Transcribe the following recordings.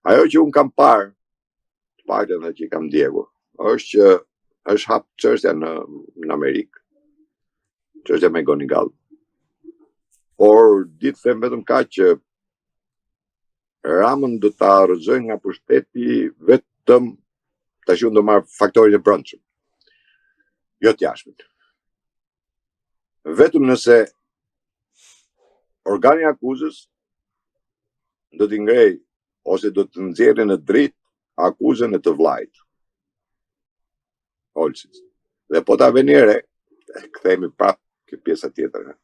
Ajo që unë kam parë, të paktën dhe që i kam ndjekur, është që është hap çështja në në Amerikë. Çështja McGonigal. Por di të them vetëm kaq që Ramën do ta rrëzojnë nga pushteti vetëm tash unë do marr faktorin e brendshëm. Jo të jashtëm. Vetëm nëse organi i akuzës do t'i ngrej ose do të nxjerrë në dritë akuzën e të vllait. Olsit. Dhe po ta veni re, kthehemi prapë ke pjesa tjetër.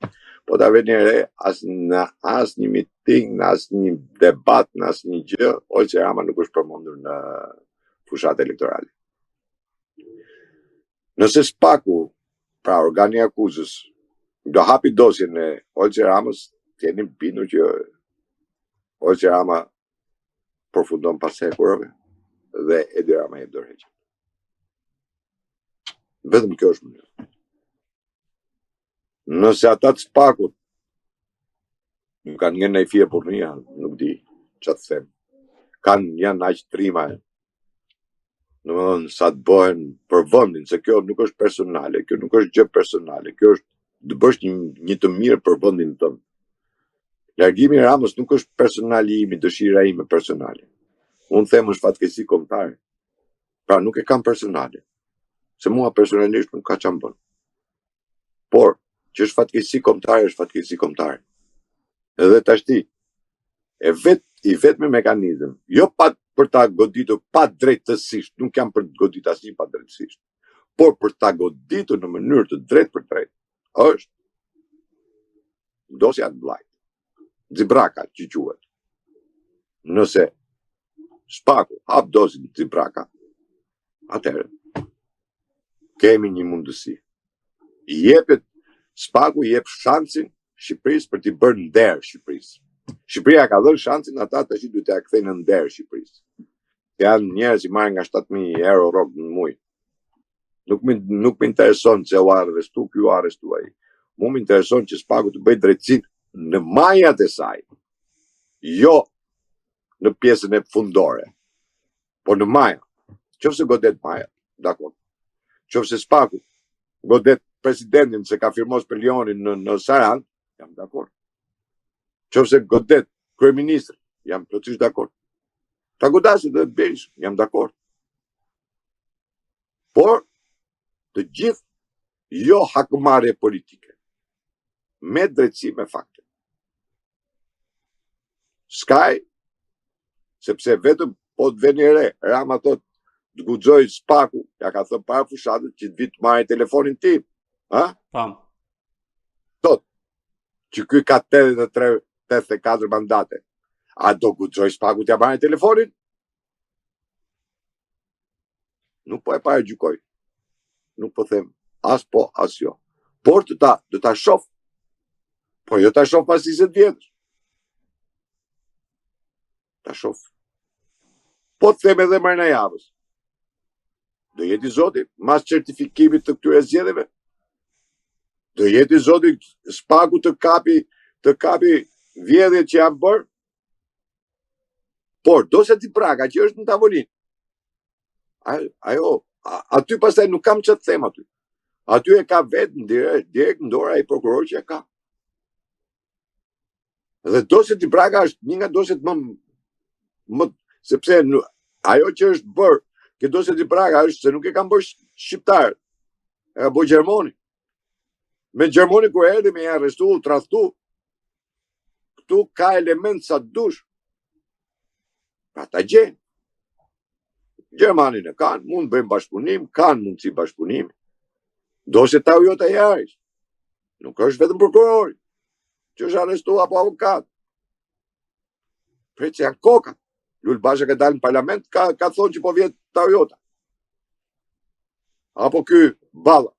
Po ta veni re, as në asnjë miting, në asnjë debat, në asnjë gjë, Olsi Rama nuk është përmendur në fushatë elektorale. Nëse SPAK-u, pra organi i akuzës, do hapi dosjen e Olsi Ramës, të jeni bindur që Olsi Rama përfundon pas hekurave dhe Edi Rama jep dorëheqjen. Vetëm kjo është mënyra. Nëse ata të SPAK-ut nuk kanë ngelë ndonjë fije burrnia, nuk di ça të them. Kanë janë aq trima. Domethënë sa të bëhen për vendin, se kjo nuk është personale, kjo nuk është gjë personale, kjo është të bësh një, një të mirë për vendin tënd. Largimi i Ramës nuk është personali imi, dëshira ime personale. Unë them është fatkeqësi kombëtare. Pra nuk e kam personale. Se mua personalisht nuk ka ça më bën. Por, që është fatkeqësi kombëtare, është fatkeqësi kombëtare. Edhe tashti, e vet, i vetmi mekanizëm, jo pa për ta goditur padrejtësisht, nuk jam për të goditur asnjë padrejtësisht, por për ta goditur në mënyrë të drejtpërdrejtë, është dosja e të vllait. Xibraka që quhet. Nëse SPAK-u hap dosjen Xibraka, atëherë kemi një mundësi. I jepet SPAK-u i jep shansin Shqipërisë për t'i bërë nder Shqipërisë. Shqipëria ka dhënë shansin, ata tash duhet t'ia kthejnë në nder Shqipërisë. Janë njerëz që marrin nga 7000 euro rrogë në muaj. Nuk më nuk më intereson se u arrestu ky u arrestu ai. Mu më intereson që SPAK-u të bëjë drejtësinë në majat e saj. Jo në pjesën e fundore. Po në maja. Qoftë se godet maja, dakord. Qoftë se SPAK-u godet presidentin se ka firmos për Lionin në në Sarandë, jam dakord. Qoftë se godet kryeministrin, jam plotësisht dakord. Ta godasë dhe Berishën, jam dakord. Por, të gjithë jo hakmarrje politike, me drejtësi me fakte. Skaj, sepse vetëm po të veni re, Rama thotë, të guxojë SPAK-u, ia ka thënë para fushatës që të vijë të marrë telefonin tim. Ha? Pam. Thotë, që ky ka 83, 84 mandate. A do guxojë SPAK-u t'ia marrë telefonin? Nuk po e paragjykoj. Nuk po them as po, as jo. Por të ta, do ta shoh. Po jo ta shoh pas 20 vjetësh. Ta shoh. Po të them edhe mrena javës. Do jetë i zoti, mas certifikimit të këtyre zgjedhjeve. Do jetë i zoti SPAK-u të kapi, të kapi vjedhjet që janë bërë. Por, dosja Xibraka që është në tavolinë, ajo, aty pastaj nuk kam ça të them aty. Aty e ka vetë direkt, direkt në dorë ai prokuror që e ka. Dhe dosja Xibraka është një nga dosjet më, më sepse në, ajo që është bërë, ke dosja Xibraka është se nuk e kanë bërë shqiptarët, e ka bërë Gjermoni. Me Gjermoni kur erdhi me i arrestu, u tradhtu, këtu ka element sa të dush. Pra ta gjejnë. Gjermanin e kanë, mund të bëjnë bashkëpunim, kanë mundësi bashkëpunimi. Dosja Toyota Yaris. Nuk është vetëm prokurori, që është arrestu apo avokat. Pret se janë koka. Lul Basha ka dalë në parlament, ka, ka thonë që po vjen Toyota. Apo ky Balla.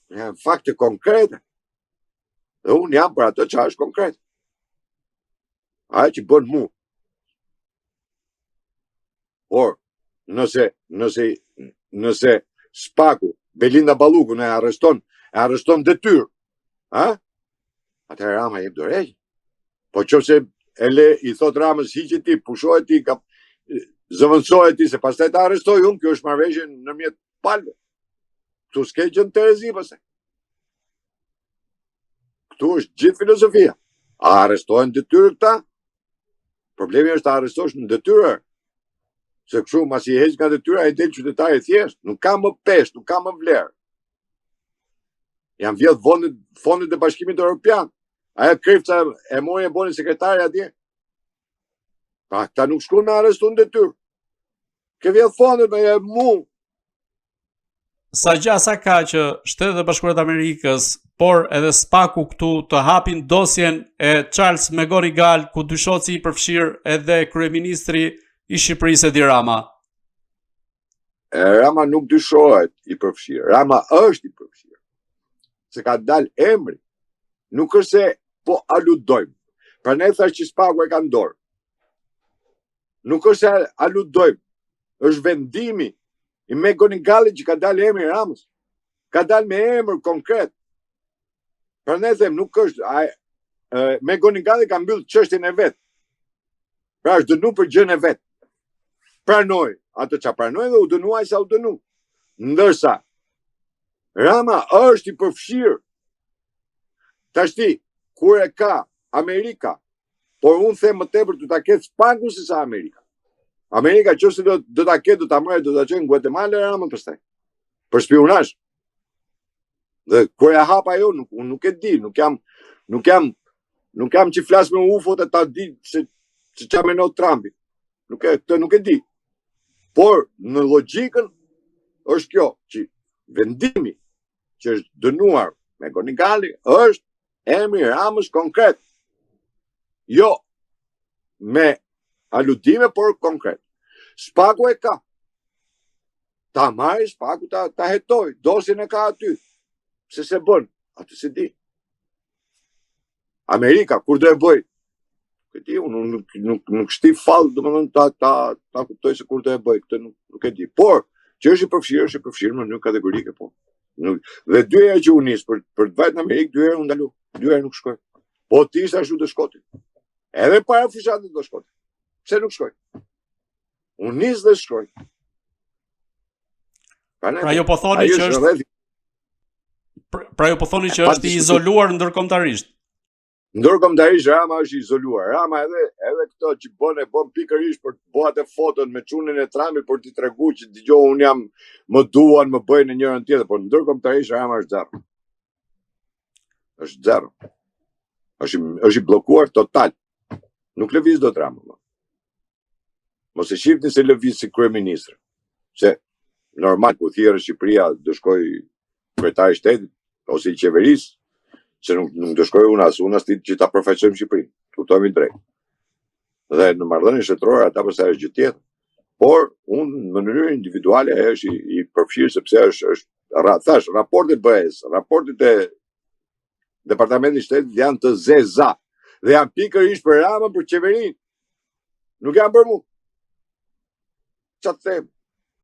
Janë fakte konkrete. Dhe unë jam për atë që është konkret. Ajo që bën mu. Por, nëse, nëse, nëse SPAK-u, Belinda Balluku në e arreston, e arreston detyrë, ha? Atëherë Rama jep dorëheqjen. Po qoftë se E le, i thot Ramës, hiqe ti, pushoje ti, ka, zëvendësoje ti, se pastaj ta arrestoj unë, kjo është marrëveshje ndërmjet palëve. Këtu s'ke gjë në terezi, pastaj. Këtu është gjithë filozofia. A arrestohen në detyrë këta? Problemi është ta arrestosh në detyrë. Se kështu, masi e heq nga detyra, ai del qytetar i thjeshtë. Nuk ka më peshë, nuk ka më vlerë. Janë vjedh fondet, fondet e Bashkimit Europian. Ajo Krifca e mori e boni sekretare atje. Pra, këta nuk shkon me arrestu në detyrë. Ke vjedh fondet me e mu. Sa gjasa ka që Shtetet e Bashkuara të Amerikës, por edhe SPAK-u këtu të hapin dosjen e Charles McGonigal, ku dyshohet si i përfshirë edhe kryeministri i Shqipërisë Edi Rama. E Rama nuk dyshohet i përfshirë. Rama është i përfshirë. Se ka dalë emri. Nuk është se po aludojmë. Prandaj thashë që SPAK-u e ka në dorë. Nuk është se aludojmë. Është vendimi i McGonigalit që ka dalë emri i Ramës. Ka dalë me emër konkret. Prandaj them, nuk është a, McGonigali ka mbyll çështjen e vet. Pra është dënu për gjënë e vet. Pranoi atë ça pranoi dhe u dënua sa u dënu. Ndërsa Rama është i përfshirë. Tashti kur e ka Amerika, por unë them më tepër do ta ketë SPAK-u se sa Amerika. Amerika qoftë se do do ta ketë, do ta marrë, do ta çojë në Guatemala Ramën pastaj. Për spiunazh. Dhe kur e hap ajo, nuk unë nuk e di, nuk jam nuk jam nuk jam që flas me UFO-t e ta di se se çfarë mendon Trumpi. Nuk e këtë nuk e di. Por në logjikën është kjo që vendimi që është dënuar McGonigali është emri i Ramës konkret. Jo me aludime, por konkret. SPAK-u e ka. Ta marrë SPAK-u ta, ta hetojë, dosjen e ka aty. Pse s'e bën? Atë s'e di. Amerika, kur do e bëjë? Nuk e di, unë nuk, nuk, nuk shti fall, domethënë, ta, ta, ta kuptoj se kur do e bëjë, këtë nuk, nuk e di. Por, që është i përfshirë, është i përfshirë në mënyrë kategorike, po. Nuk, dhe dy herë që u nis për, për të vajtë në Amerikë, dy herë u ndalu, dy herë nuk shkoi. Po të ishte ashtu do shkonte. Edhe para fushatës do shkonte. Pse nuk shkoi? U nis dhe shkoi. Pra ju po thoni që është Pra, pra ju po thoni që është i izoluar ndërkombëtarisht. Ndërkombëtarisht Rama është i izoluar. Rama edhe edhe këto që bën e bën pikërisht për të bërë atë foton me çunin e Trumpit për t'i treguar që dëgjo un jam më duan, më bëjnë në njërën tjetër, por ndërkombëtarisht Rama është zero. Është zero. Është është i bllokuar total. Nuk lëviz dot Rama. Më. Mos e shihni se lëviz si kryeministër. Se normal ku thirret Shqipëria do shkoj kryetari i shtetit ose i qeverisë, se nuk nuk do shkoj unë as unë as ti që ta përfaqësojmë Shqipërinë. Kuptohemi drejt. Dhe në marrëdhënie shtetërore ata pastaj është gjë tjetër. Por unë në mënyrë individuale është i, i përfshirë sepse është është ra, thash raportet e BE-s, raportet e Departamentit të Shtetit janë të zeza dhe janë pikërisht për Ramën për qeverinë. Nuk janë për mua. Ça të them?